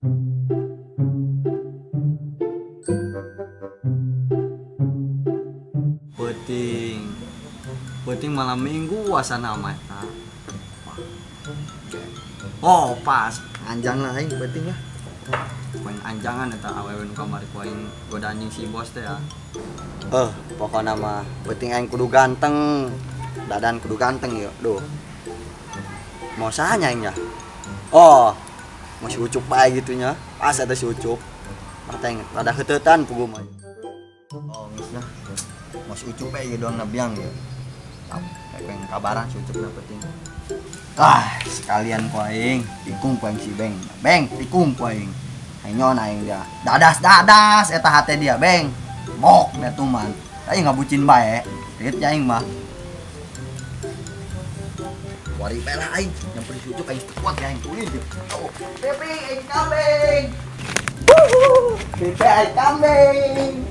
Penting. Penting malam minggu asana mah eta. Oh, pas. Anjang lah aing penting lah. Poin anjangan eta awewe nu kamari ku aing goda anjing si bos teh ya. Pokona mah penting aing kudu ganteng. Dadan kudu ganteng yeuh. Duh. Mau sahanya aing nya? Oh, mau si Ucup bae gitu nya. Pas eta si Ucup. Mata aing rada heuteutan pugu mah. Oh, geus lah. Mau si Ucup bae ieu doang nabiang yeuh. Kayak kabaran si Ucup na penting. Ah, sekalian ku aing, tikung ku aing si Beng. Beng, tikung ku aing. Aing nyon aing dia. Dadas eta hate dia, Beng. Bok dia tuman. Aing ngabucin bae. Reit aing mah. Wari bae lah aing, nyamper si Ucup aing kuat ya aing ulin dia. Oh, Pepe aing kambing. Wuhu, Pepe aing kambing.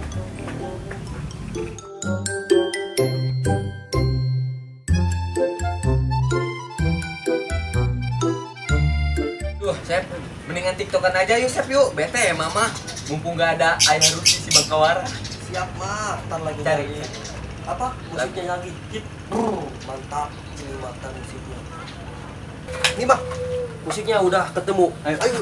Duh, Sep, mendingan tiktokan aja yuk, Sep, yuk. Bete ya, Mama. Mumpung gak ada ayah Rusi si Bangkawara. Siap, Ma. Ntar lagi cari. Apa? Musiknya lagi hit. Brr, mantap. Ini mantap musiknya. Ini, Bang. Musiknya udah ketemu. Ayo. Ayo.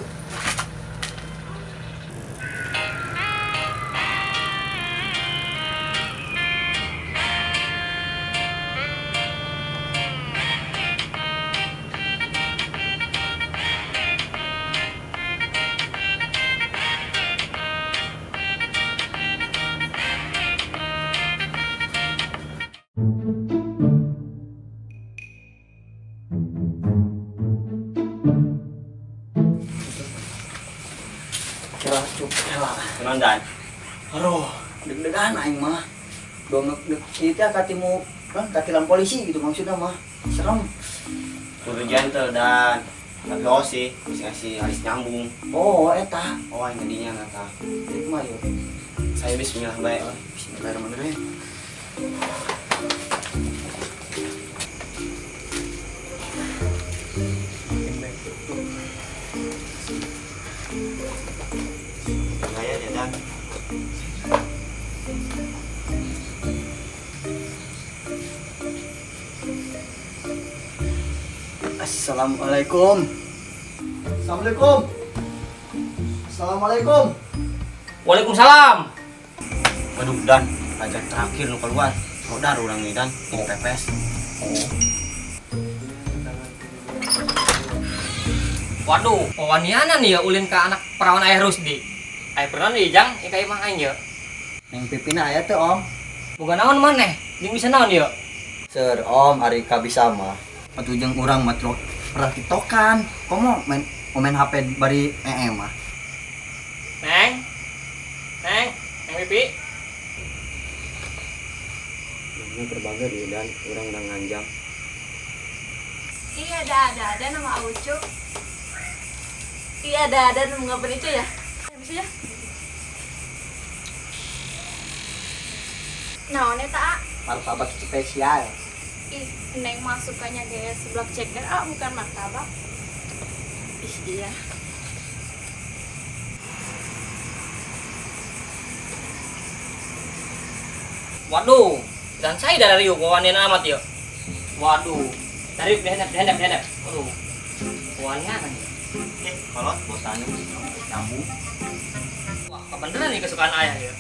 Dan. Aduh, deg-degan aing mah. Dong ieu teh katimu kan katilang polisi gitu maksudnya mah. Serem. Kudu gentle dan tapi oh sih, bisa ngasih halis nyambung. Oh, eta. Oh, aing ngadinya eta. Jadi kumaha yeuh? Saya bismillah bae. Bismillahirrahmanirrahim. Assalamualaikum. Assalamualaikum. Assalamualaikum. Waalaikumsalam. Waduh, Dan, ajak terakhir nu keluar. Modar urang nih, Dan, ini pepes. Oh. Waduh, wawanianan nih ya ulin ke anak perawan ayah Rusdi. Ayah pernah nih, Jang, ya kayak emang aing ya. Neng pipina aya teh, Om. Boga naon maneh? Jeung bisa naon ieu? Ser, Om, ari kabisa mah. Atuh jeung urang mah pernah tiktokan. Komo main main HP bari ee mah. Neng. Neng, Neng Pipi. Ini berbangga di dan urang udah nganjang. Iya, ada nama Ucup. Iya, ada nama ngapain itu ya? Bisa ya? Naon eta, A? Martabak spesial. Ih, Neng mah sukanya gaya seblak ceker, ah bukan martabak. Ih, iya. Waduh, dan saya dari Rio, wawanian amat ya. Waduh, dari dihendap. Waduh, wawanian kan ya. Kalau bosannya nyambung. Wah, kebeneran nih kesukaan ayah ya.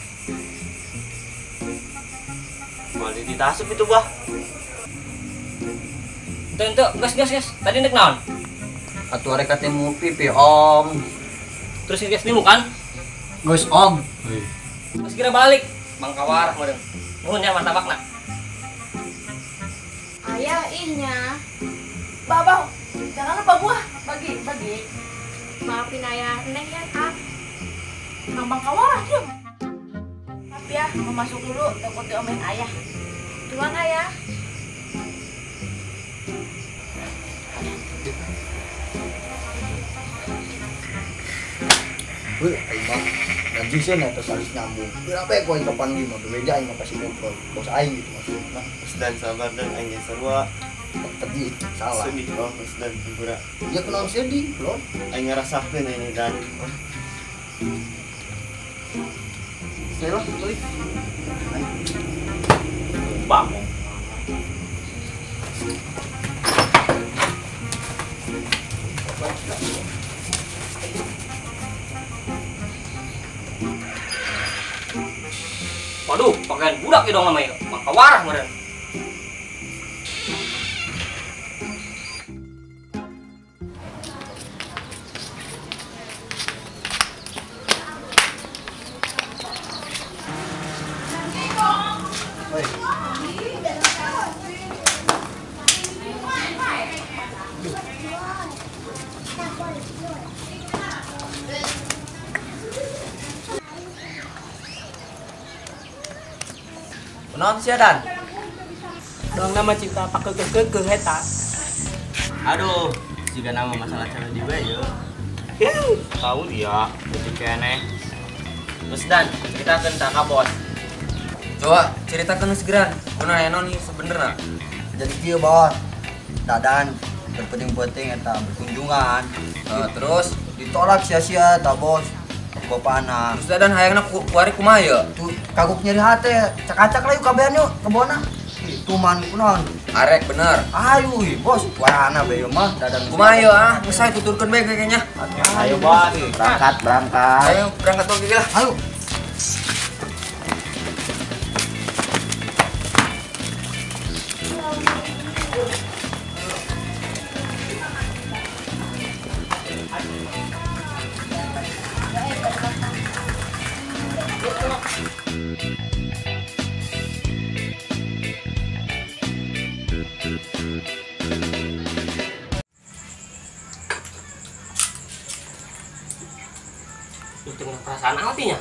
Mau ditasuk itu, Bah. Ente, gas. Tadi nek naon? Atuh arek ketemu Pipi, Om. Terus geus nimu kan? Geus, Om. Terus kira balik, Bangkawar meureun. Nuhun ya martabakna. Ayah ihnya. Babah, jangan lupa buah. Bagi. Maafin ayah, Neng ya, ah. Bang Bangkawar diam. Tapi ya, mau masuk dulu, takut diomelin ayah. Duluan ayah. Wih, aing mah najisnya eta salis nyambung. Berapa ya ku aing kapanggih mah bebeja aing mah pasti ngobrol. Bos aing gitu maksudnya. Dan sabar dan aing ge sarua. Tadi salah. Sedih oh, dan pura. Ya kunaon sedih, belum. Aing ngarasakeun aing dan. Saya lah, balik. Bangun. Waduh, pakaian budak ya dong namanya. Maka warah meren. Kunaon sia Dan? Dong nama cinta pak ke eta. Aduh, jika nama masalah cewek di we yo. Tahu dia, jadi keneh. Terus Dan, ceritakeun ka bos. Coba ceritakeun segera. Kunaon aya naon ieu sebenerna? Jadi kieu bos. Dadan berpenting-penting eta berkunjungan. Terus ditolak sia-sia ta bos. Bapana. Terus Dadan hayangna kuari kumaha ye? Tuh kagok nyeri hate, cakacak lah yuk kabehan yuk kebona. Itu man kunaon? Arek bener. Ayo ih bos, warana bae mah Dadan. Kumaha ye ah, geus saya tuturkeun bae kayaknya. Ayo bos, berangkat berangkat. Ayo berangkat oge lah. Ayo. Itu perasaan hatinya.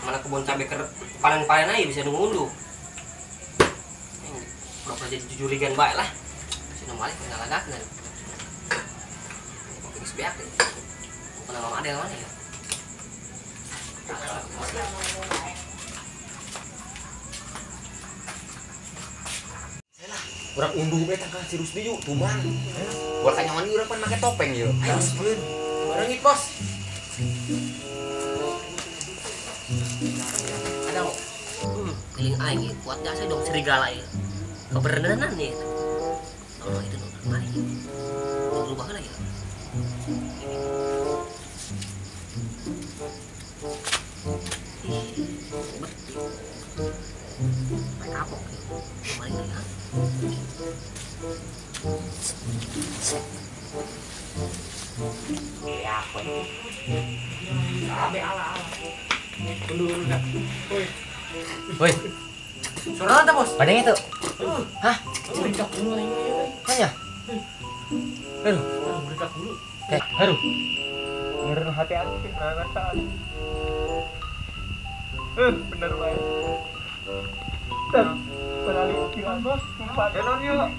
Mana kebun cabai panen-panen aja bisa nunggu. Pura-pura jadi jujurigan baik lah. Bisa balik ngalagakeun. Pakai geus beak. Bukan nama Adel mana ya? Urang unduh bae tangkal si Rusdi yuk, tuman. Buat kanyawan urang pan make topeng yuk. Ayo sebeun. Bareng bos. Ada kok. Piling aing ya, kuat jasa dong serigala ya. Keberenan nih. Oh itu nonton kemarin. Berubah lagi. Ih, betul. Kapok ya. Kemarin ya. Ya, aku. Abe ala ala. Dulu dah. Woi. Woi. Suara apa, Bos? Padang itu. Hah? Berita dulu aing euy. Hanya. Aduh, berita dulu. Aduh. Bener hati-hati rasa. Bener bae. Dan beralih gila bos, sumpah. Jalan yuk.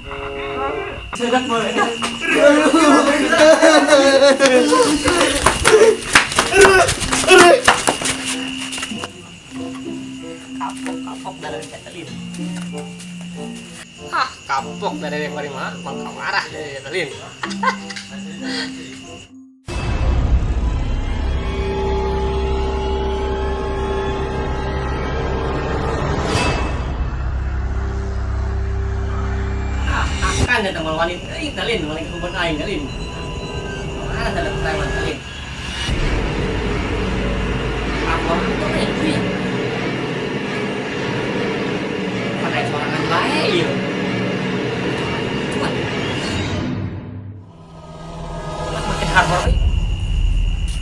Sedak boleh. Kapok-kapok dari Catalin. Hah, kapok dari lima mangka marah dari Catalin. Akan datang malam wanita, Catalin, maling kebun aing Catalin. Mana dalam preman Catalin? Apa itu nih? Pakai sorangan bae ieu. Cuman makin hardcore euy.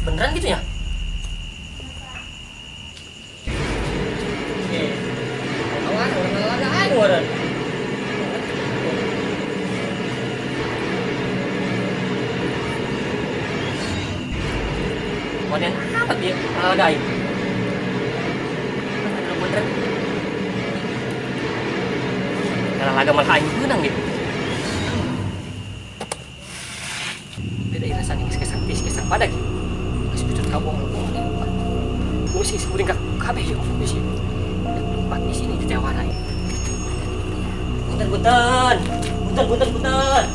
Beneran gitu ya? Eh. Awan orang aing waran. Wadah apa dia? Ada aing. Bener. Kalau laga malah aing menang dia. Beda rasanya geus kesang tis kesang pada gitu. Geus bujur kabong musik sebuling kabeh yuk bisi. Tempat di sini di Jawara. Punten punten. Punten, punten, punten.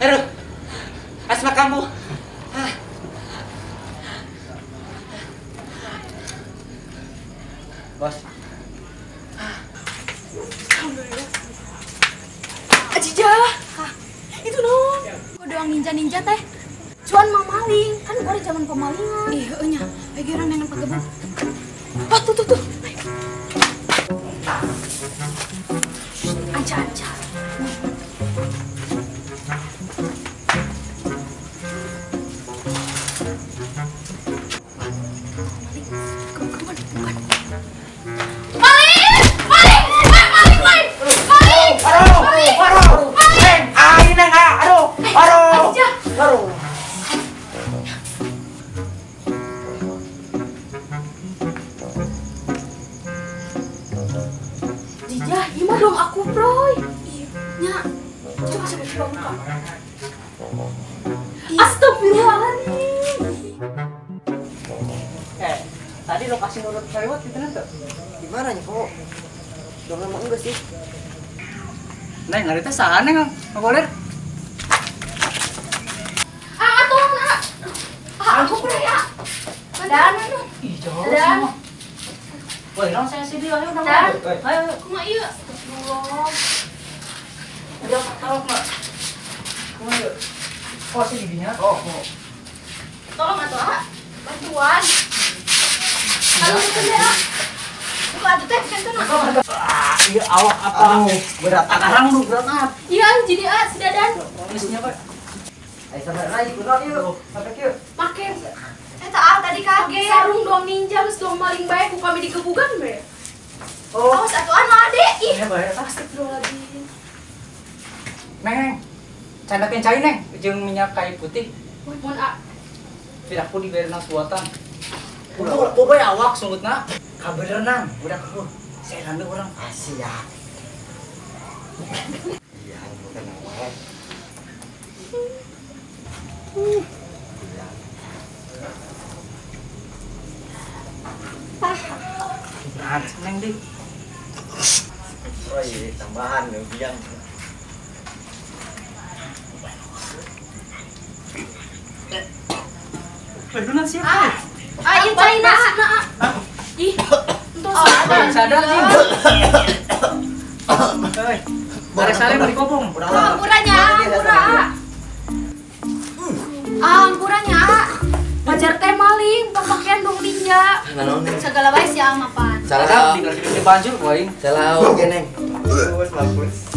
Aduh, asma kamu. Bos. Alhamdulillah. Ajijah, itu dong. Kok doang ninja-ninja teh? Cuan mau maling, kan gua di zaman pemalingan. Ih, nya, lagi orang dengan pakai baju. Oh, tuh tuh tuh. Anca anca. Jijah, gimana dong aku, Proy? Iya, nya. Coba coba coba buka. Astagfirullahaladzim. Tadi lokasi nurut lewat gitu nanti. Gimana nih, kok? Dong emang enggak sih? Neng, hari teh saha neng ngagoler? Ah, tolong nak. Ah, aku Proy ya. Dan, ih, jauh. Dan. Woi, naon saya sih dia, ayo nang. Dan, ayo, kumaha ieu? Astagfirullah. Udah tolong, Mak. Kumaha ieu? Kok sih giginya? Oh, oh. Tolong atuh, ah. Bantuan. Halo, teh, ah. Buka atuh teh, kentun, ah. Ah, ieu awak apa? Aduh, berat. Akarang lu berat ah. Iya, jadi ah, si Dadan. Geusnya, Pak. Ayo sabar lagi, kunaon ieu? Sampai kieu. Make. Eta ah tadi kaget. Sarung doang ninja geus doang maling bae ku kami digebugan bae. Oh. Awas atuh anu ade. Ih. Ya bae eta. Astagfirullahaladzim. Neng, candakeun cai neng jeung minyak kayu putih. Mun ah. Piraku dibereuna suatan. Ulah boboy awak sungutna kabeneran budak eueuh. Seran deui urang. Asia. Iya, bukan awak. Berat neng deh. Woi, tambahan lu biang. Bedunan siapa? Ah, ieu cai na. Ih, entos sadar sih. Hei, bareng sare beli kopong. Ampuranya, ampura. Ah, ampuranya. Pacar teh maling, pakaian dong ninja. Segala bae sia mapan. Salah tinggal di banjur ku aing. Salah oge neng. Mampus, mampus.